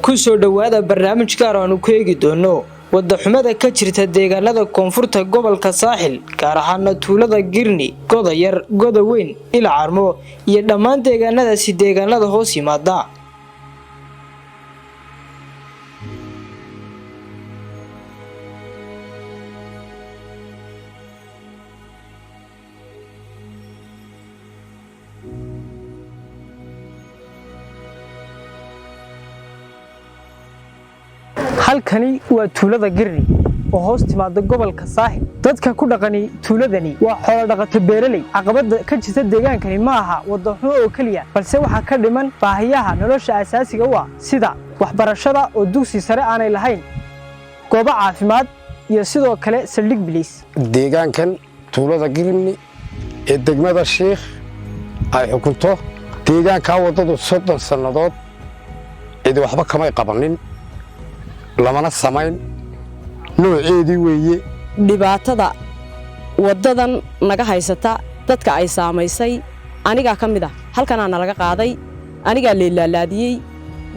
Ku soo dhowaada barnaamij gaar aanu ku eegi doono wadaxumada ka jirta deegaanada koonfurta gobolka Saaxil, gaar ahaana tuulada Girni, Godayar, Godaweyn, Ilacarmo iyo dhammaan deegaanadaasi deegaanada hoos yimaada. Halkani waa tuulada Girni oo hoos timaada gobolka Saaxil. Dadka ku dhaqani tuuladani waa xoolo dhaqato beeraley. Caqabada ka jirta deegaankani ma aha wadaxumo oo keliya, balse waxaa ka dhiman baahiyaha nolosha asaasiga u ah, sida waxbarashada oo dugsi sare aanay lahayn, goobo caafimaad iyo sidoo kale saldhig biliis. Deegaankan tuulada Girni ee degmada Shiikh ay xukunto, deegaankaa waddadu 30 sannadood cidi waxba kamay qabanin, lamana samayn nooceedii weeye. Dhibaatada waddadan naga haysata, dadka ay saamaysay anigaa ka mid ah. Halkanaa nalaga qaaday, anigaa leelaalaadiyey.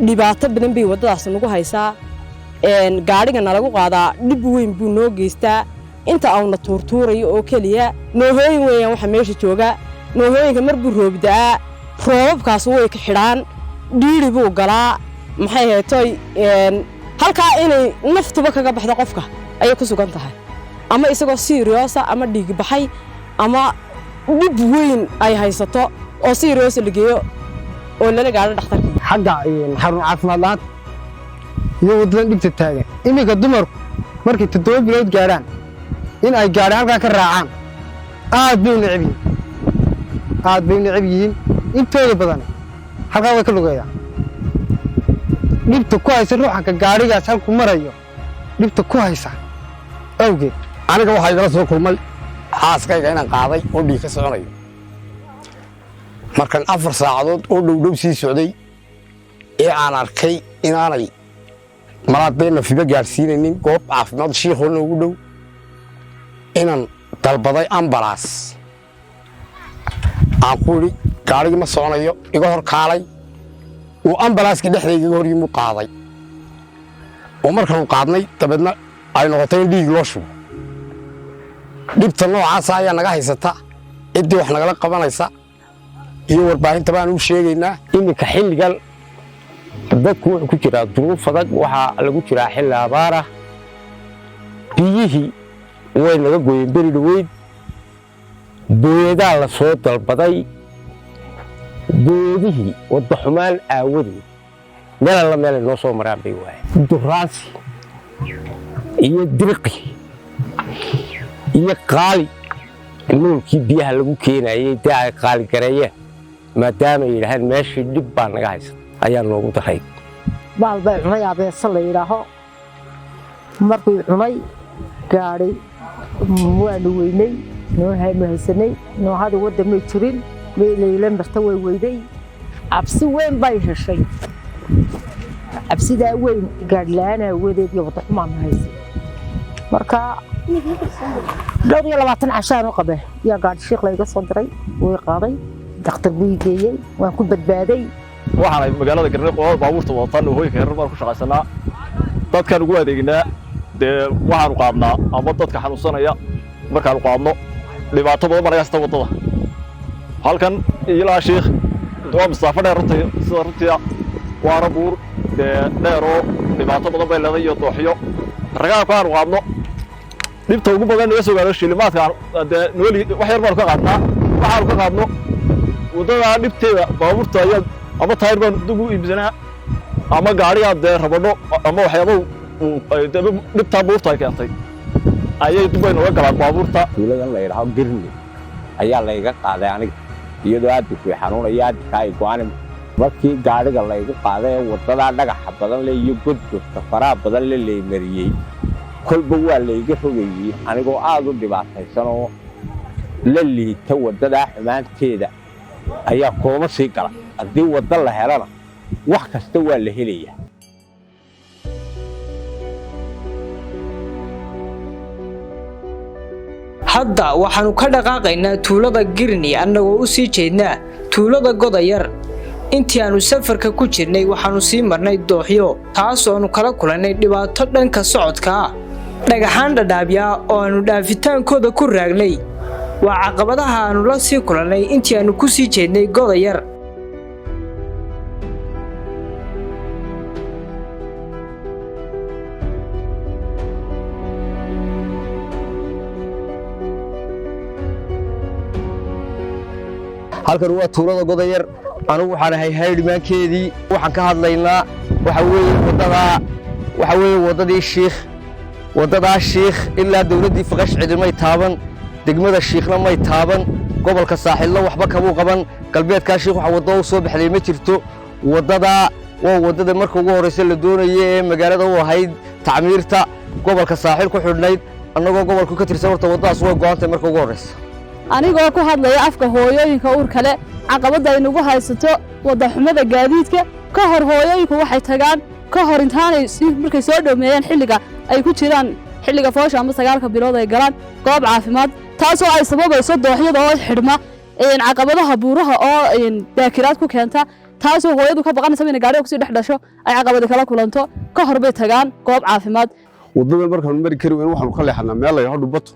Dhibaato badan bay waddadaas nagu haysaa. Gaadhiga nalagu qaadaa dhib weyn buu noo geystaa, inta auna tuurtuurayo oo keliya. Noohooyin weeyaan waxa meesha jooga. Noohooyinka mar buu roob da'aa, roobabkaas way ka xidhaan, dhiiri buu galaa. Maxay haytoy, halkaa inay naftuba kaga baxdo qofka ayay ku sugan tahay, ama isagoo serious ah ama dhiigbaxay ama dhib weyn ay haysato oo serious la geeyo oo lala gaadho dhakhtarkii. Xagga xarun caafimaad la'aanta iyo waddadan dhibta taagan, iminka dumarku markay 7 bilood gaadhaan in ay gaadhi halkaa ka raacaan aad bay u necab yihiin, aad bay u necab yihiin. Intooda badan halkaa way ka lugeeyaan. Dhibta ku haysa ruuxanka gaadhigaas halku marayo, dhibta ku haysa awgeed. Aniga waxaa igala soo kulmay xaaskayga inaan qaaday oo dhiig ka soconayo. Markan 4 saacadood oo dhowdhow sii socday ee aan arkay inaanay malaadee nafiba gaadhsiinaynin goob caafimaad Shiikhoo noogu dhow, inaan dalbaday ambalaas. Aan ku idhi, gaadhigii ma soconayo, iga hor kaalay. Uu ambalaaskii dhexda igaga hor yimuu qaaday, oo markaanu qaadnay dabeedna ay noqotay in dhiig loo shubo. Dhibta noocaasa ayaa naga haysata. Ciddii wax nagala qabanaysa iyo warbaahinta baan u sheegaynaa. Iminka xilligan dadku wuxuu ku jiraa duruuf adag. Waxaa lagu jiraa xilli abaarah. Biyihii way naga gooyeen beri dhoweyd. Booyadaa la soo dalbaday. Booyadihii wadda xumaan aawadeed meel alla meelay noo soo maraan bay waayeen. Duraansi iyo dirqi iyo qaali nuurkii biyaha lagu keenayey dee ay qaali gareeyeen, maadaama ay yidhaahaan meeshii dhib baa naga haysata, ayaa noogu daray. Baal bay cunay abeesa la yidhaaho. Markuu cunay gaadhi waanu weynay, noohaanu haysanay. Noohada wadda may jirin, meelayla marta way weyday. Cabsi weyn bay heshay. Cabsidaa weyn gaadhi la'aan aawadeed iyo wadda xumaana haysay. Marka dhowr iyo 20 cashaan u qabe yaa gaadhi Shiikh layga soo diray, way qaaday, dhakhtar buu i geeyey, waan ku badbaaday. Waxaan magaalada Garnay qolada baabuurta wadataan, hooyinka yarar baan ku shaqaysanaa, dadkaan ugu adeegnaa. Dee waxaanu qaadnaa ama dadka xanuunsanaya markaanu qaadno, dhibaato badan baa naga haysta waddada. Halkan ilaa Shiikh waa masaafo dheer runtii, sida runtii waana buur dee dheeroo dhibaato badan bay leedahay iyo dooxyo. Ragaabka aanu qaadno dhibta ugu badan naga soo gaaro shilimaadka dee nooli wax yar baanu ka qaadnaa. Waxaanu ka qaadno waddadaa dhibteeda baabuurta ayaa ama taayir baanu dib u iibsanaa ama gaadhigaa dee rabadho ama waxyaaba dhibtaa buurta ay keentay ayay dib bay nooga galaan baabuurta. Tuuladan la yidhaaho Girni ayaa layga qaaday aniga iyadoo aadinku xanuunaya, aadinka ay go'an. Markii gaadhiga laygu qaaday ee waddadaa dhagaxa badan le iyo godgodka faraha badan le laymariyey, kolba waa layga rogayey, anigoo aad u dhibaataysan oo la liita waddadaa xumaanteeda ayaa kooma sii gala. Haddii waddo la helana wax kasta waa la helayaa. Hadda waxaannu ka dhaqaaqaynaa tuulada Girni annagoo u sii jeednaa tuulada Godayar. Intii aanu safarka ku jirnay waxaannu sii marnay dooxyo, taas oo aanu kala kulannay dhibaato dhanka socodka ah, dhagaxaan dhadhaabyaa oo aanu dhaafitaankooda ku raagnay. Waa caqabadaha aanu la sii kulannay intii aanu ku sii jeednay Godayar. Halkan waa tuulada Godayar. Anugu waxaan ahay haydhmaankeedii. Waxaan ka hadlaynaa waxa weeye waddadaa, waxa weeye waddadii Shiikh. Waddadaa Shiikh ilaa dawladdii Faqash cidimay taaban, degmada Shiikhna may taaban, gobolka Saaxilna waxba kamuu qaban. Galbeedkaa Shiikh waxa waddo u soo baxday ma jirto. Waddadaa waa waddada marka ugu horraysa la doonaya ee magaalada u ahayd tacmiirta gobolka Saaxil ku xidhnayd. Annagoo gobolku ka tirsan, horta waddadaas way go'antay marka ugu horraysa. Anigoo ku hadlaya afka hooyooyinka uurka leh, caqabadda ay nagu haysato waddaxumada gaadiidka, ka hor hooyooyinku waxay tagaan, ka hor intaanay markay soo dhomeeyaan xilliga ay ku jiraan xilliga foosha ama 9-ka bilood ay galaan goob caafimaad, taasoo ay sababayso dooxyada oo xidhma, caqabadaha buuraha oo daakiraad ku keenta, taasoo hooyadu ka baqanaysa inay gaariga kusii dhex dhasho, ay caqabadi kala kulanto. Ka hor bay tagaan goob caafimaad. Waddada markaanu mari kari weyn waxaanu ka leexanaa meel la yidhaho Dhubato.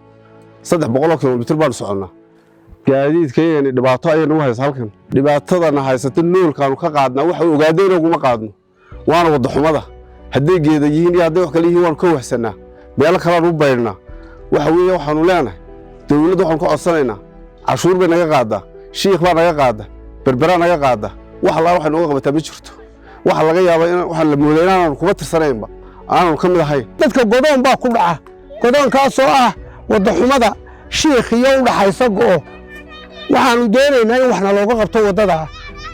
300 kilomitir baanu soconnaa. Gaadiidkayagani dhibaato ayay nagu haysa halkan. Dhibaatadana haysata noolkaanu ka qaadnaa waxa ogaadayna uguma qaadno, waana wadda xumada. Hadday geeda yihiin iyo hadday wax kale yihiin waanu ka wahsannaa, meelo kaleanu u baydhnaa. Waxa weeye waxaanu leenahay dawladda waxaanu ka codsanaynaa, cashuur bay naga qaaddaa, Shiikh baa naga qaadda, Berberaa naga qaadda. Wax allaa waxay nooga qabataa ma jirto. Waxa laga yaabaa in waxaan la moodaa inaanu kuba tirsanaynba, aanu ka mid ahayn. Dadka godoon baa ku dhaca, godoonkaasoo ah waddaxumada Shiikh iyo u dhaxaysa go'o. Waxaannu doonaynaa in waxna looga qabto waddadaa.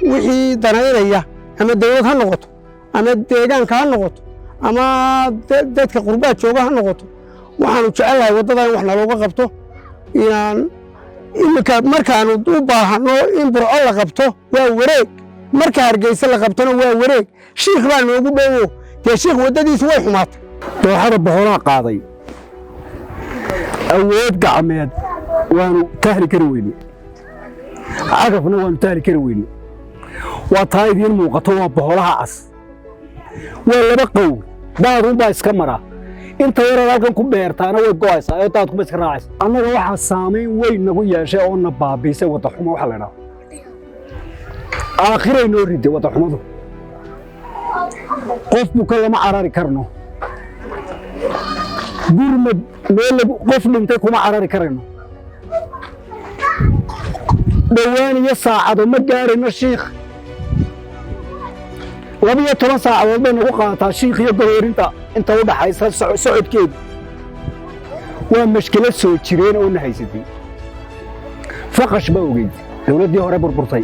Wixii danaynaya, ama dawlad ha noqoto ama deegaanka ha noqoto ama dadka qurbaad jooga ha noqoto, waxaannu jecelnahay waddadaa in waxna looga qabto. Inaan iminka markaannu u baahanno in Burco la qabto waa wareeg, marka Hargeysa la qabtona waa wareeg. Shiikh baa noogu dhowo, dee Shiikh waddadiisu way xumaatay. Dooxada boholaa qaaday, awood gacmeed waanu tahli kari weyne, cagafna waanu tahli kari weyne. Waa taa idiin muuqato, waa boholaha cas, waa laba qow. Daadunbaa iska mara, inta yaraad halkan ku beertaana way go'aysaa oo daadkuma iska raacaysa. Annaga waxaa saamayn weyn nagu yeeshay oo na baabiisay waddaxumo. Waxa la idhaha aakhiray noo riday waddaxumadu. Qof buka lama carari karno, gurmad meel qof dhintay kuma carari karayno, dhowaan iyo saacado ma gaarayno Shiikh. 12 saacadood bay nagu qaadataa Shiikh iyo Godoorinta inta u dhaxaysa socodkeedu. Waa mashkilad soo jireen oo na haysatay. Faqash ba ogeyd dowladdii hore burburtay,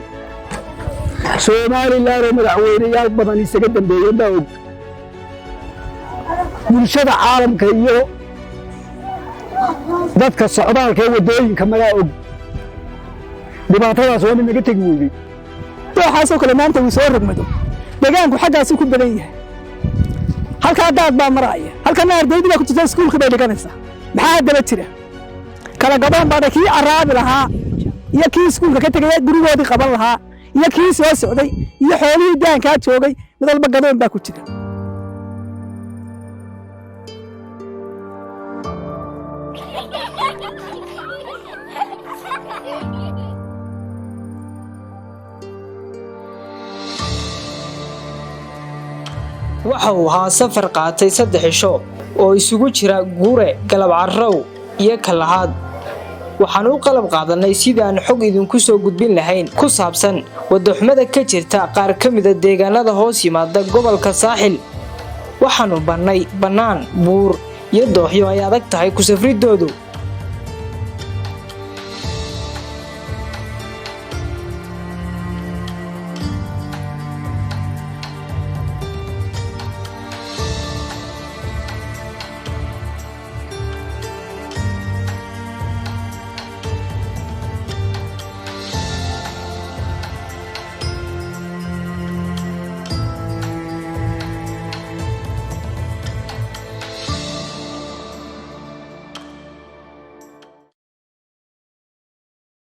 Somalilan oo madaxweyneyaal badan isaga dambeeyeen baa og, bulshada caalamka iyo dadka socdaalka ee waddooyinka magaa og. Dhibaatadaas waa mid naga tegi weydey. Dooxaasoo kale maanta wuu soo rogmado, deegaanku xaggaasuu ku badan yahay. Halkaa daad baa maraaya, halkana ardaydii baa ku jirta, iskuulkii bay dhiganaysaa. Maxaa haddaba jira? Kala gadoon baana kii caraabi lahaa iyo kii iskuulka ka tegaya gurigoodii qaban lahaa iyo kii soo socday iyo xoolihii daankaa joogay, mid walba gadoon baa ku jira. Waxa uu ahaa safar qaatay 3 cisho oo isugu jira guure, galab carrow iyo kalahaad. Waxaan u qalab qaadanay sidii aan xog idinku soo gudbin lahayn ku saabsan waddaxumada ka jirta qaar ka mida deegaanada hoos yimaada gobolka Saaxil. Waxaannu bannay bannaan, buur iyo dooxyo ay adag tahay ku safridoodu.